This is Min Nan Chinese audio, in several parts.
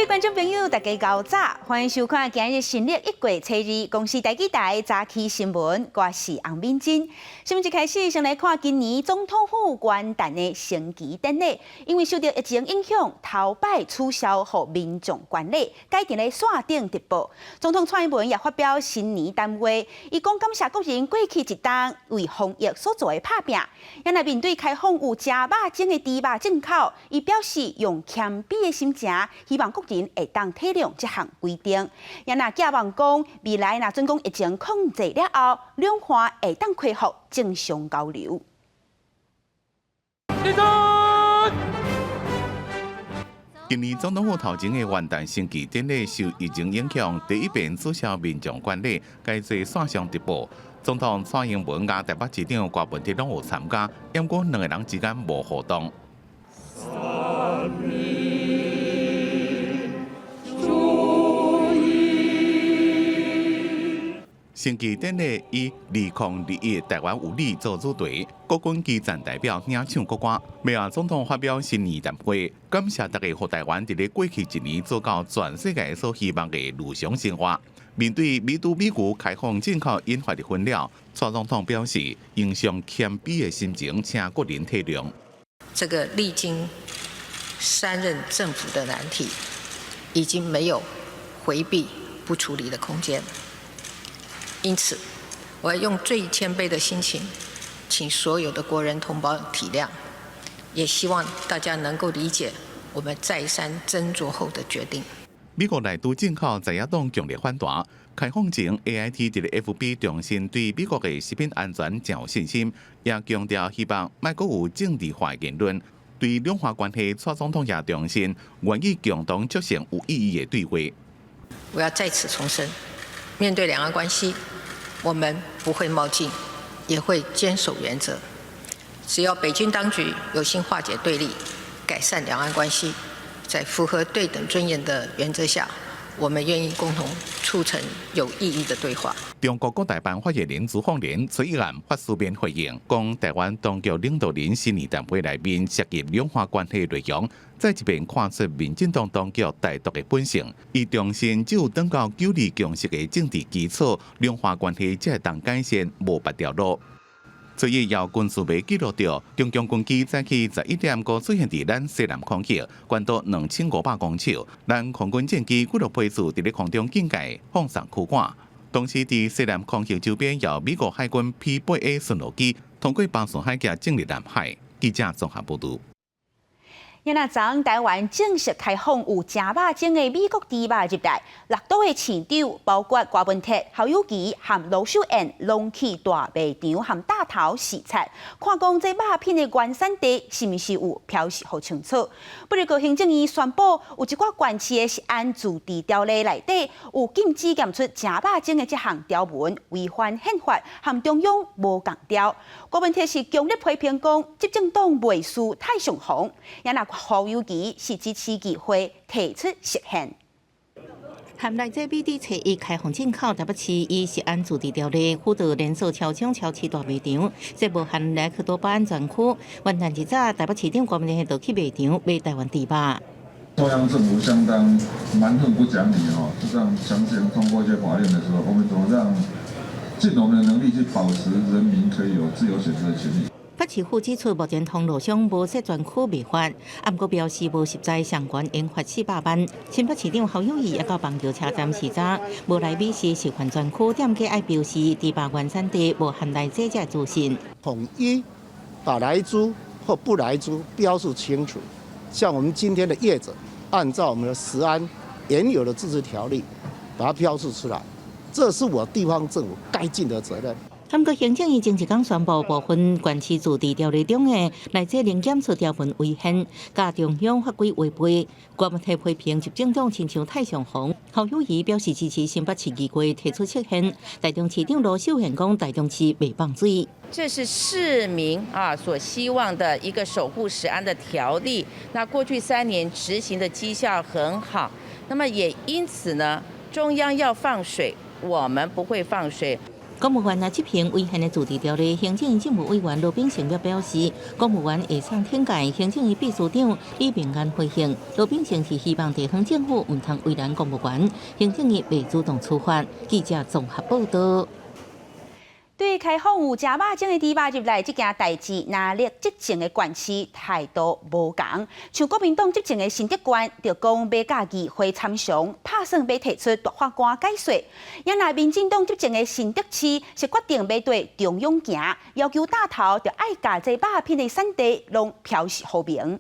位觀眾朋友，大家𠢕早，歡迎收看今日新曆一月初二，公視台語台早起新聞，我是洪敏珍。新聞一開始，先來看今年總統府元旦的升旗典禮，因為受著疫情影響，頭擺取消予民眾觀禮，改佇咧線頂直播。總統蔡英文也發表新年談話，伊講感謝國人過去一冬為防疫所做的拍拚。也若面對開放有食肉種的豬肉進口，伊表示用謙卑的心情，希望國人會當體諒這項規定。也若寄望講未來若準講疫情控制了後，兩岸會當恢復正常交流。立正。今年總統府頭前的元旦升旗典禮受疫情影響，第一遍取消民眾觀禮，改做線上直播。總統蔡英文佮台北市長柯文哲攏有參加，毋過兩个人之間無互動。三民主義。升旗典禮以2021台灣有你做主題，國軍基層代表領唱國歌。美國總統發表新年談話，感謝大家予台灣佇咧過去一年做到全世界所希望的日常生活。面對美豬美牛開放進口引發的紛擾，蔡總統表示，用上謙卑的心情，請國人體諒。這個歷經三任政府的難題，已經沒有迴避不處理的空間。因此，我要用最謙卑的心情，請所有的國人同胞體諒，也希望大家能夠理解我們再三斟酌後的決定。美國萊豬進口在野黨強烈反彈，開放前 AIT 佇咧 FB 重申對美國的食品安全誠有信心，也強調希望莫閣有政治化言論。對兩岸關係，蔡總統也重申願意共同促成有意義的對話。我要再次重申，面對兩岸關係，我們不會冒進，也會堅守原則。只要北京當局有心化解對立，改善兩岸關係，在符合對等尊嚴的原則下，我們願意共同促成有意義的對話。中國國台辦發言人朱鳳蓮隨意案發書面回應，講台灣當局領導人新年談話內面涉及兩岸關係內容，再一遍看出民進黨當局台獨的本性。伊重申，只有轉到九二共識的政治基礎，兩岸關係才會當改善，無別條路。所以，由軍事媒記錄著，中共軍機早起11點五出現佇咱西南空域，懸高2500公尺。咱空軍戰機幾落批次佇咧空中警戒放送驅趕。同時，佇西南空域周邊，有美國海軍 P-8A 巡邏機通過巴士海峽進入南海。記者綜合報導。也若昨台灣正式開放有食肉種的美國豬肉入來，六都的市長包括柯文哲、侯友宜和盧秀燕，攏去大賣場和大頭視察，看講這肉品的原產地是毋是有標示予清楚。不過行政院宣布，有一寡縣市的食安自治條例內底有禁止檢出食肉種的這項條文，違反憲法，和中央無仝調。柯文哲是強烈批評講，執政黨袂輸太上皇，也若侯友宜是支持議會提出釋憲。含來這美豬初一開放進口，台北市以食安自治條例輔導連鎖超商、超市大賣場，這無含萊克多巴胺專區。元旦一早，台北市長柯文哲就去賣場買台灣豬肉。中央政府相當蠻橫不講理哦，就這樣強行通過一些法令的時候，我們怎麼讓盡我們的能力去保持人民可以有自由選擇的權利？北市府指出，目前通路商無設專區違法，毋過標示無實在相關應罰400萬。新北市長侯友宜也到板橋車站視察，無來美食示範專區，店家愛標示豬肉原產地無含萊豬這資訊。統一把萊豬或不萊豬標示清楚，像我們今天的業者，按照我們的食安原有的自治條例，把它標示出來，這是我地方政府該盡的責任。毋過行政院前一工宣布，部分縣市自治條例中的萊豬零檢出條文違憲，佮中央法規違背。柯文哲批評執政黨親像太上皇，侯友宜表示支持新北市議會提出釋憲。台中市長盧秀燕講，台中市袂放水。這是市民啊所希望的一個守護食安的條例。那過去3年執行的績效很好，那麼也因此呢，中央要放水，我們不會放水。公務員若執行違憲的自治條例，行政院政務委員羅秉成表示，公務員會送懲戒。行政院秘書長李明安回應，羅秉成是希望地方政府毋通為難公務員，行政院袂主動處罰。記者綜合報道。對開放有食肉種的豬肉入來，這件代誌，藍綠執政的縣市態度無仝。像國民黨執政的新竹縣，就講欲佮議會參詳，拍算欲提出大法官解說。也若民進黨執政的新竹市是決定欲對中央行，要求大頭就愛共這肉品的產地攏標示予明。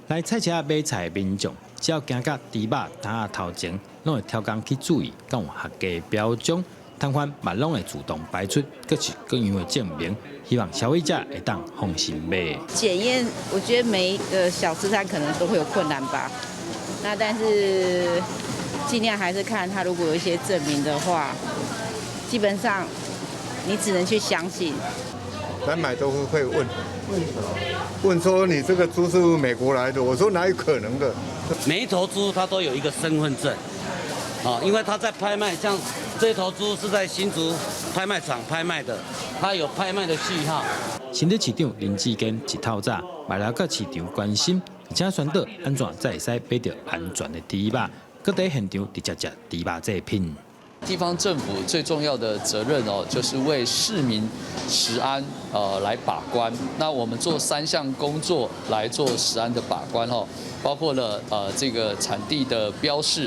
來菜市買菜的民眾，只要行到豬肉攤仔頭前，攏會刁工去注意，敢有合格標章。攤販嘛攏會自動擺出各式各樣的證明，希望消費者會當放心買。檢驗，我覺得每一個小吃攤可能都會有困難吧。那但是盡量還是看他如果有一些證明的話，基本上你只能去相信。來買都會問，問說你這個豬是不是美國來的？我說哪有可能的？每一頭豬它都有一個身份證，啊，因為它在拍賣，像這頭豬是在新竹拍賣場拍賣的，它有拍賣的序號。新竹市長林智堅一透早，嘛來到市場關心，而且宣導按怎才會使買著安全的豬肉，閣佇現場直接食豬肉製品。地方政府最重要的責任哦，就是為市民食安來把關。那我們做三項工作來做食安的把關哦，包括了這個產地的標示，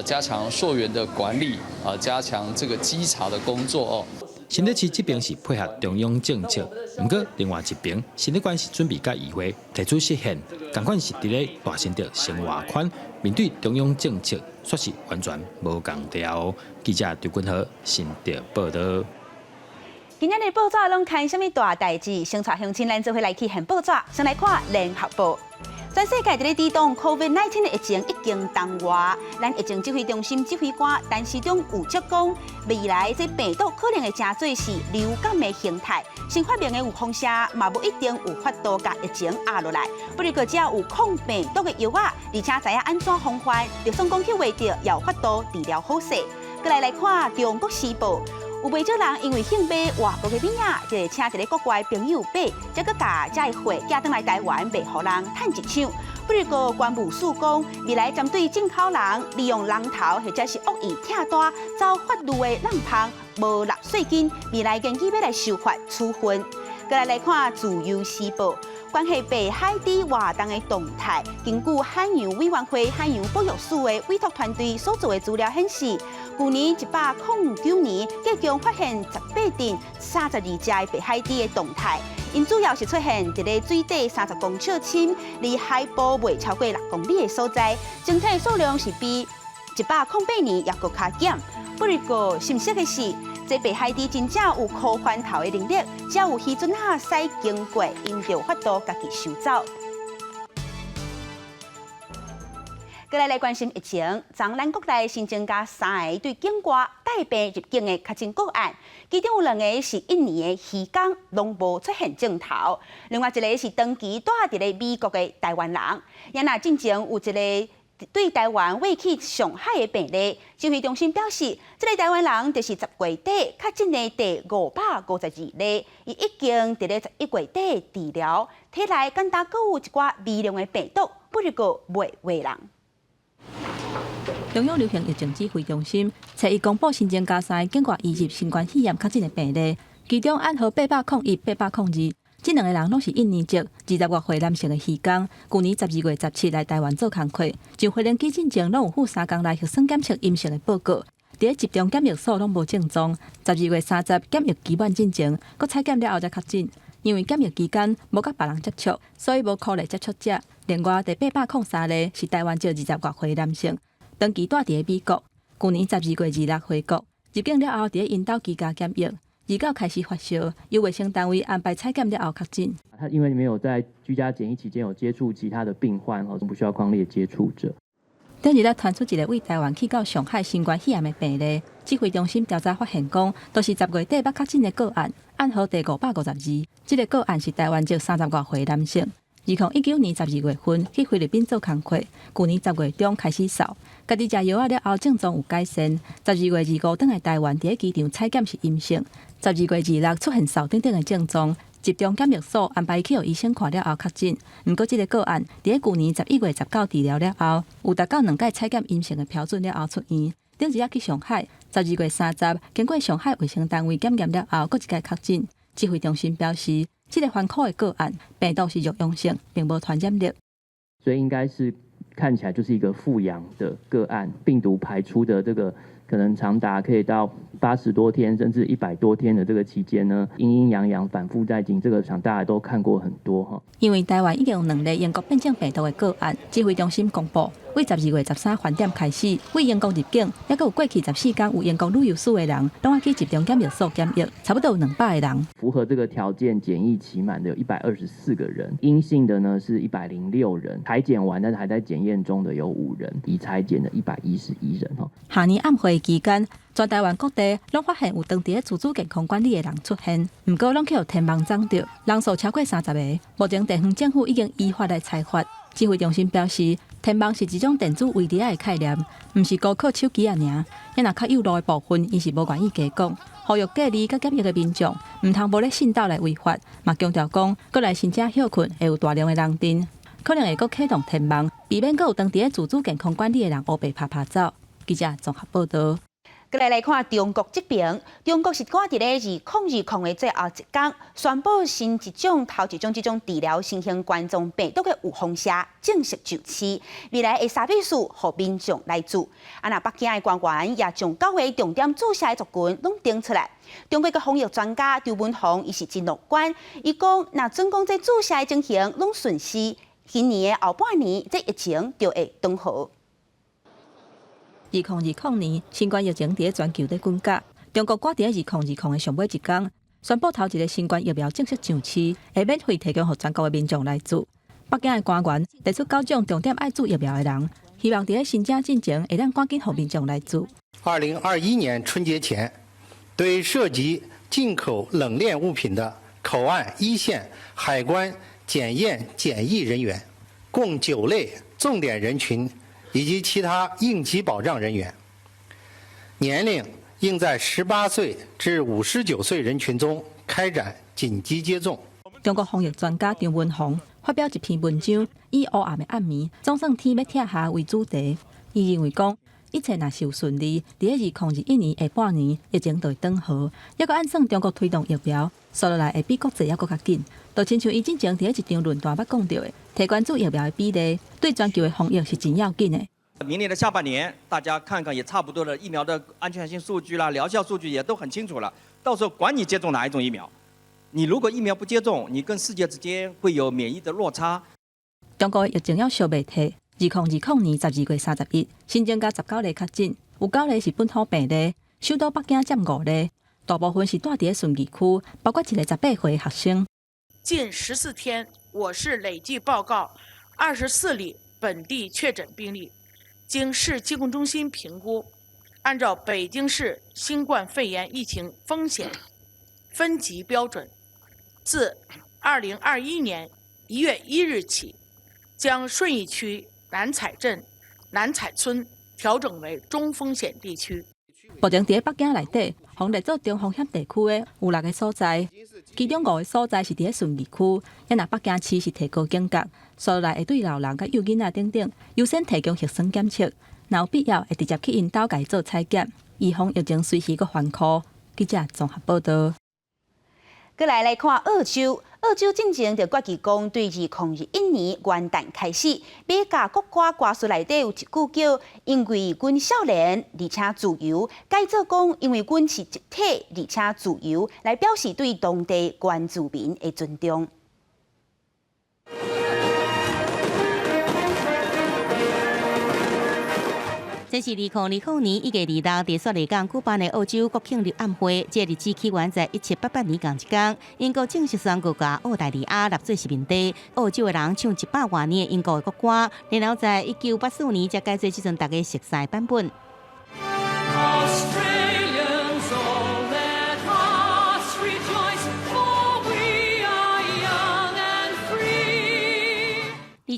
加強溯源的管理，加強這個稽查的工作哦。新竹市這邊是配合中央政策，毋過另外一邊，新竹縣是準備佮議會提出釋憲，仝款是佇咧大新竹生活圈，面對中央政策，煞是完全無仝調。記者張君和新竹報道。今仔日報紙攏刊啥物大代誌？先帶鄉親咱做伙來去現報紙，先來看聯合報。全世界佇咧抵擋 COVID-19 的疫情已經冬外，咱疫情指揮中心指揮官陳時中預測講，未來這病毒可能會成做是流感的形態，新發明的有風聲，嘛無一定有法度共疫情壓落來。不過只要有抗病毒的藥仔，而且知影按怎防範，就算講去穢著，也有法度治療好勢。閣來來看《中國時報》。有袂少人因為興買外國的物仔，就會請一个國外朋友買，才閣共這个貨寄轉來台灣賣予人趁一手。不過關務署講，未來針對進口人利用人頭或者是惡意拆單走法律的漏縫，無納稅金，未來研議欲來修法處分。閣來來看《自由時報》。關係白海豬活動的動態，根據海洋委員會海洋保育署的委託團隊所做的資料顯示，舊年109年，共發現18噸32隻的白海豬的動態。𪜶主要是出現佇咧水底30公尺深，離海埔袂超過6公里的所在，整體數量是比108年猶閣較減。不過，心惜的是，這白海豬真正有箍翻頭的能力，只要有漁船仔駛經過，𪜶就有法度家己收走。閣來來關心疫情，昨咱國內新增加三个對境外帶病入境的確診個案，其中有兩个是印尼的漁工，攏無出現症頭；另外一个是長期蹛佇咧美國的台灣人。也若進前有一个對台灣飛去上海的病例，指揮中心表示，這个台灣人就是10月底確診的第552例，伊已經佇咧11月底治療，體內敢若閣有一寡微量的病毒，不過袂傳人。中央流行疫情指揮中心初一公布新增加三个境外移入新冠肺炎確診的病例，其中案號801、802，這兩个人攏是印尼籍，25歲男性的漁工，舊年12月17來台灣做工課，上飛行機進前攏有附3工內核酸檢測陰性的報告，佇咧集中檢疫所攏無症狀。12月30檢疫期滿進前，閣採檢了後才確診，因為檢疫期間無佮別人接觸，所以無可能接觸者。另外，第803例是台灣籍20外歲男性，長期蹛佇咧美國，舊年12月26回國，入境了後佇咧𪜶兜居家檢疫。29開始發燒，由衛生單位安排採檢了後確診。他因為沒有在居家檢疫期間有接觸其他的病患，不需要匡列接觸者。頂日仔傳出一个對台灣去到上海新冠肺炎的病例，指揮中心調查發現講，都是10月底捌確診的個案，案號第552。這个個案是台灣籍30外歲男性， 2019年12月份去菲律賓做工課，舊年10月中開始嗽，家己食藥仔了後症狀有改善。12月25轉來台灣，佇咧機場採檢是陰性。12月26出現嗽等等的症狀，集中檢疫所安排去予醫生看了後確診。毋過這个個案，佇咧舊年11月19治療了後，有達到兩擺採檢陰性的標準了後出院。頂一日去上海，12月30經過上海衛生單位檢驗了後，閣一擺確診。指揮中心表示，這个番苦的個案，病毒是弱陽性，並無傳染力。所以應該是看起來就是一個復陽的個案，病毒排出的這個可能長達可以到80多天甚至100多天的這個期間呢，陰陰陽陽反覆在進，這個想大家都看過很多哈。因為台灣已經有兩例英國變種病毒的個案，指揮中心公布，為12月13盤點開始，對英國入境，抑閣有過去14天有英國旅遊史的人，攏愛去集中檢疫所檢疫，差不多有200個人。符合這個條件檢疫期滿的有124個人，陰性的呢是106人，採檢完但是還在檢驗中的有5人，已採檢的111人。哈。跨年暗會期間，全台灣各地攏發現有當佇咧自主健康管理的人出現，毋過攏去予天網摠著，人數超過30个。目前地方政府已經依法來裁罰。指揮中心表示，天網是一種電子圍籬仔的概念，毋是孤靠手機仔爾。抑若較幼路的部分，𪜶是無願意加講。呼籲隔離佮檢疫的民眾，毋通無咧信道來違法。嘛強調講，閣來申請歇睏會有大量的人陣，可能會閣啟動天網，避免閣有當佇咧自主健康管理的人烏白趴趴走。記者綜合報導。閣來來看中國這邊，中國是趕佇咧2020的最後一工，宣布新一種、頭一種這種治療新型冠狀病毒的有風射正式上市，未來會三比數予民眾來注。啊，若北京的官員也將九个重點注射的族群攏定出來。中國的防疫專家張文宏伊是真樂觀，伊講若準講這注射的情形攏順勢，今年的後半年這疫情就會頓好。2020年，新冠疫情佇咧全球咧滾價。中國趕佇咧2020的上尾一工，宣布頭一个新冠疫苗正式上市，會免費提供予全國的民眾來注。北京的官員提出九種重點愛注疫苗的人，希望佇咧申請進前會當趕緊予民眾來注。 2021年春節前，對涉及進口冷鏈物品的口岸一線海關檢驗檢疫人員，共九類重點人群，以及其他應急保障人員，年齡應在18歲至59歲人群中開展緊急接種。中國防疫專家張文宏發表一篇文章，以烏暗的暗暝總算天欲拆下為主題。伊認為講，一切若是有順利，佇咧2021年下半年疫情就會轉好。抑閣按算中國推動疫苗，紲落來會比國際猶閣較緊。就親像伊之前佇咧一場論壇捌講著的，提懸注疫苗的比例對全球的防疫是真要緊的。明年的下半年，大家看看也差不多了，疫苗的安全性數據啦、療效數據也都很清楚了。到時候管你接種哪一種疫苗，你如果疫苗不接種，你跟世界之間會有免疫的落差。中國疫情猶燒袂退，2020年12月31，新增加19例確診，有九例是本土病例，首都北京佔五例，大部分是蹛佇咧順義區，包括一个18歲學生。近14天，我市累計報告24例本地確診病例，經市疾控中心評估，按照北京市新冠肺炎疫情風險分級標準，自2021年1月1日起，將順義區南彩鎮南彩村調整為中風險地區。目前佇咧北京內底，予列做中風險地區的有六个所在，其中五个所在是佇咧順義區。抑若北京市是提高警覺，紲落來會對老人佮幼囡仔等等優先提供核酸檢測，若有必要會直接去𪜶兜共伊做採檢，預防疫情隨時閣翻箍。記者綜合報導。閣來來看澳洲，澳洲進前就決議講，對2021年元旦開始，欲共國歌歌詞內底有一句叫“因為阮少年，而且自由”，改做講“因為阮是集體，而且自由”，來表示對當地原住民的尊重。這是2020年1月26佇雪梨港舉辦的澳洲國慶日晚會。這個日子起源在1788年仝一工，英國正式宣告共澳大利亞立做殖民地。澳洲的人唱100外年的英國的國歌，然後在1984年才改做這陣大家熟悉的版本。 Australians all let us rejoice, for we are young and free.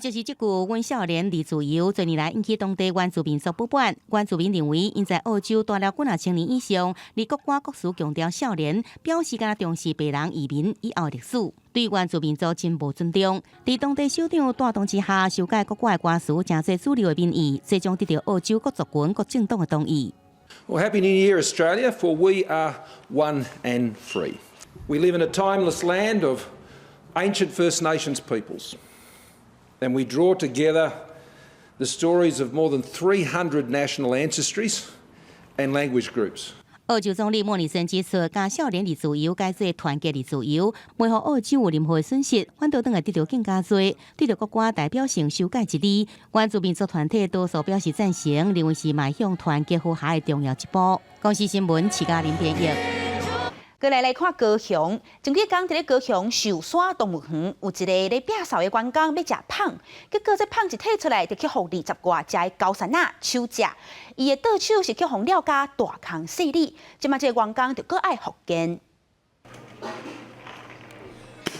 就是這句“阮少年而自由”，多年來引起當地原住民族不滿。原住民認為，𪜶在澳洲蹛了幾若千年以上，而國歌國詞強調少年，表示敢若重視白人移民以後歷史，對原住民族真無尊重。佇當地首長帶動之下，修改國歌的歌詞，成做主流的民意，最終得到澳洲各族群、各政黨的同意。 Well, Happy New Year, Australia, for we are one and free. We live in a timeless land of ancient First Nations peoples, and we draw together the stories of more than 300 national ancestries and language groups. 澳洲總理莫里森指出，將少年而自由改做團結而自由，袂予澳洲有任何損失，反倒轉會得著更加濟。對著國歌代表性修改一字，原住民族團體多數表示贊成，認為是邁向團結和諧的重要一步。公視新聞，徐嘉玲編譯。過來來看高雄，前幾工佇咧高雄壽山動物園有一个咧摒掃的員工欲食麭，結果這麭一提出來，就去予二十外隻的猴硪仔搶食，伊的倒手是去予掠甲大空細膩，這馬這个員工就閣愛復健。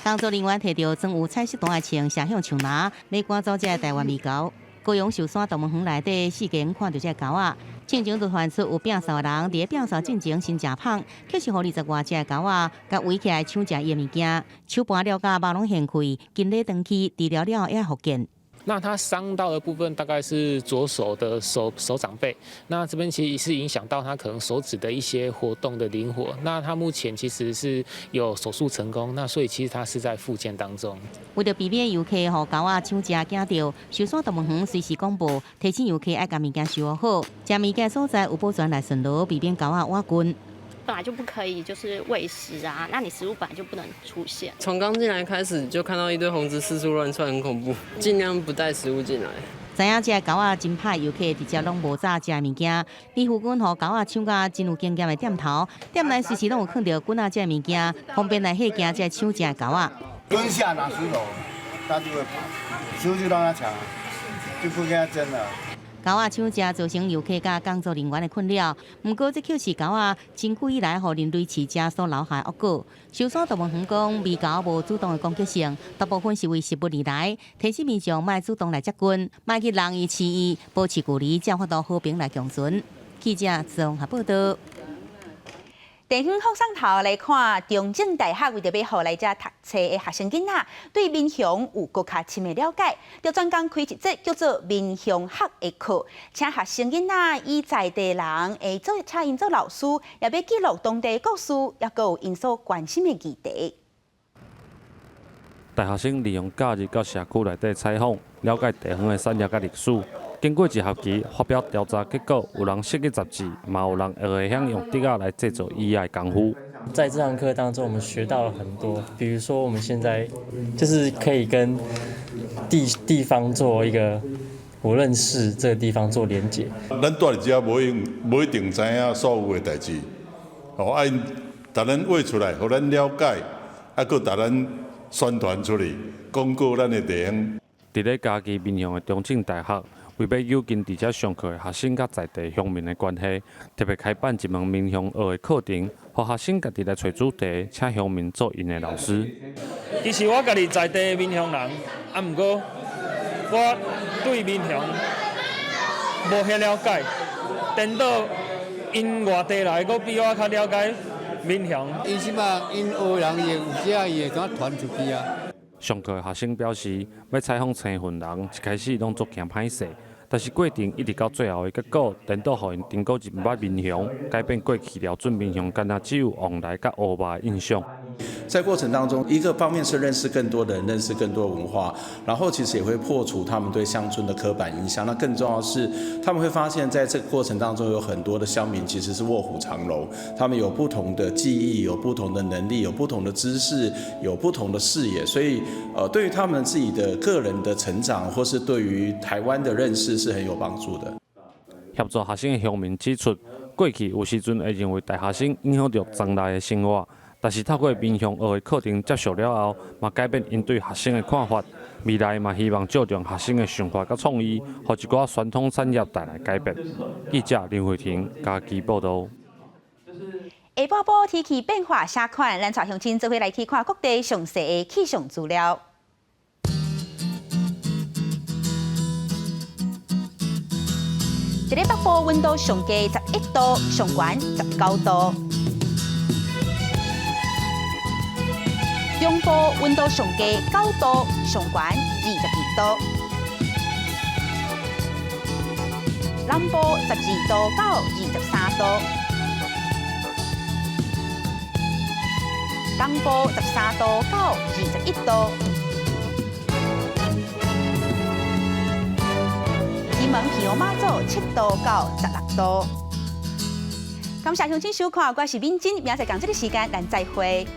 工作人員提著裝有彩色單的槍，射向樹林，欲趕走這个台灣獼猴。高雄壽山動物園內底四間看著這个猴仔，進前就傳出有摒掃的人佇咧摒掃進前先食麭，卻是予二十外隻的猴仔共圍起來搶食伊的物件，手盤掠甲肉攏掀開，筋咧斷去，治療了後愛復健。那他傷到的部分大概是左手的手掌背，那這邊其實是影響到他可能手指的一些活動的靈活。那他目前其實是有手術成功，那所以其實他是在復健當中。為著避免遊客予猴仔搶食驚著，壽山動物園隨時廣播提醒遊客愛共物件收好，食物件所在有保全來巡邏，避免猴仔倚近。本來就不可以，就是餵食啊，那你食物本來就不能出現。從剛進來開始就看到一堆猴子四處亂竄，很恐怖，盡量不帶食物進來。知影這个猴仔真歹，遊客直接攏無早食物件。佇附近予猴仔搶甲真有經驗的店頭，店內隨時攏有囥著滾仔這个物件，方便來嚇驚這個搶食的猴仔。蹲下拿石頭，它就會跑，食物就讓它搶，就不跟它爭了。猴仔搶食造成遊客佮工作人員的困擾，毋過這卻是猴仔真久以來予人類飼食所留下的惡果。壽山動物園講，獼猴無主動的攻擊性，大部分是為食物而來，提醒民眾莫主動來接近，莫去弄伊、飼伊，保持距離，才有法度和平來共存。記者綜合報道。地方放送頭來看，中正大學為著欲予來遮讀冊的學生囡仔對民雄有閣較深的了解，就專工開一節叫做民雄學的課，請學生囡仔以在地人會做，請𪜶做老師，也欲記錄當地故事，抑閣有𪜶所關心的議題。大學生利用假日到社區內底採訪，了解地方的產業佮歷史。經過一學期發表調查結果，有人設計雜誌，嘛有人會曉用竹仔來製作椅仔的功夫。在這堂課當中，我們學到了很多，比如說我們現在就是可以跟地方做一個我認識這個地方做連結。咱蹛佇遮無一定知影所有的代誌，哦，啊𪜶共咱畫出來，予咱了解，啊，閣共咱宣傳出去，廣告咱的地方。佇咧嘉義民雄的中正大學，為欲友近佇遮上課的學生佮在地鄉民的關係，特別開辦一門民雄學的課程，予學生家己來揣主題，請鄉民做𪜶的老師。其實我家己在地民雄人，啊，毋過我對民雄無遐了解，顛倒𪜶外地來，閣比我較了解民雄。𪜶這馬𪜶學人伊有時伊會怎傳出去啊？上課的學生表示，欲採訪生份人，一開始攏足驚歹勢，但是過程一直到最後的結果，顛倒予𪜶重閣認捌民雄，改變過去瞄準民雄，敢若只有旺來佮烏肉的印象。在過程當中，一個方面是認識更多的人，認識更多文化，然後其實也會破除他們對鄉村的刻板印象。那更重要的是，他們會發現在這個過程當中，有很多的鄉民其實是臥虎藏龍，他們有不同的記憶，有不同的能力，有不同的知識，有不同的視野，所以，對於他們自己的個人的成長，或是對於台灣的認識，是很有幫助的。協助學生的鄉民指出，過去有時陣會認為大學生影響著莊內的生活。但是透過民雄學的課程接受了後，嘛改變𪜶對學生的看法。未來嘛希望借重學生的想法佮創意，予一寡傳統產業帶來改變。記者林慧婷嘉義報導。下晡晡天氣變化啥款？咱帶鄉親做伙來去看各地詳細的氣象資料。佇咧北部溫度上低11度，上懸19度。中部溫度上低9度，上懸22度。南部12度到23度，東部13度到21度。金門澎湖馬祖7度到16度。感謝鄉親收看，我是敏珍，明仔載仝這个時間，咱再會。